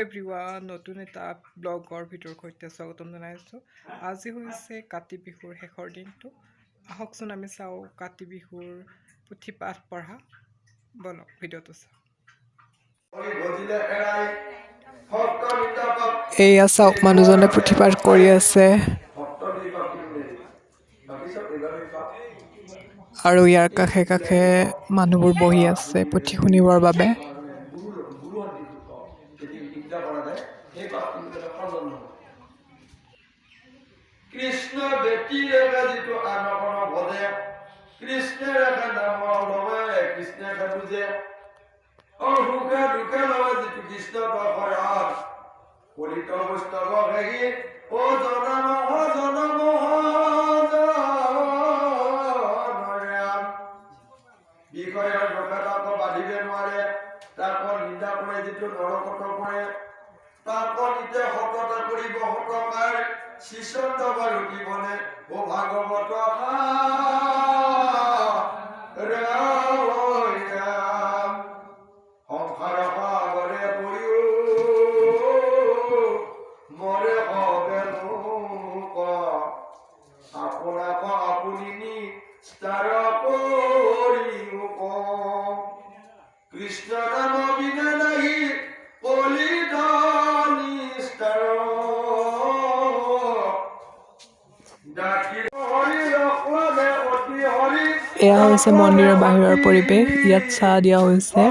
Everyone, নতুন এটা ব্লগৰ ভিডিঅ'ৰ সৈতে স্বাগতম জনাইছোঁ। আজি হৈছে কাতি বিহুৰ শেষৰ দিনটো। আহকচোন, আমি চাওঁ কাতি বিহুৰ পুথি পাঠ পঢ়া। ব'লক, ভিডিঅ'টো চাওঁ। ভজিলে এৰাই ভক্ত নিন্দা পাপ। এয়া চাওক, মানুহজনে পুথি পাঠ কৰি আছে। ভক্ত বুলি পাপ কিন্তু বাকী চব এইবাৰ পাপ। আৰু ইয়াৰ কাষে কাষে মানুহবোৰ বহি আছে পুথি শুনিবৰ বাবে। মানে গুৰু গুৰু যদি নিন্দা কৰা যায়, সেই পাপ কিন্তু এটা খণ্ডন নহয়। কৃষ্ণ ব্যক্তি ৰেখা যিটো আনক ভজে, কৃষ্ণে ৰেখা নাম লৱে, কৃষ্ণে বুজে। অ সুখে দুখে লৱে যিটো কৃষ্ণ শৰণ কলিত বৈষ্ণৱ সেহি অ জনম জনম ৰাম। বিষয়ৰ দোষে তাক বাধিবে নোৱাৰে। তাক নিন্দা কৰে যিটো নৰকত পৰে। তাক নিতে সততা কৰিব সতকাৰ শ্ৰীচন্দ্ৰ বাৰু বনে অ ভাগৱত ৰাম। সংসাৰ সাগৰে পৰিও মৰে সবে লোক, আপোনাক আপুনি নিস্তাৰ কৰিওক। কৃষ্ণ নাম বিনা নাহি কলিত নিস্তাৰ। ডাকি হৰি লক্ষ্মণে অতি হৰি। এয়া হৈছে মন্দিৰৰ বাহিৰৰ পৰিৱেশ। ইয়াত চাহ দিয়া হৈছে।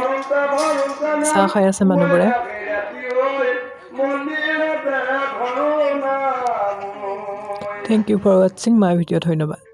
চাহ খাই আছে মানুহবোৰে। মন্দিৰতে Thank you for watching my video. ধন্যবাদ।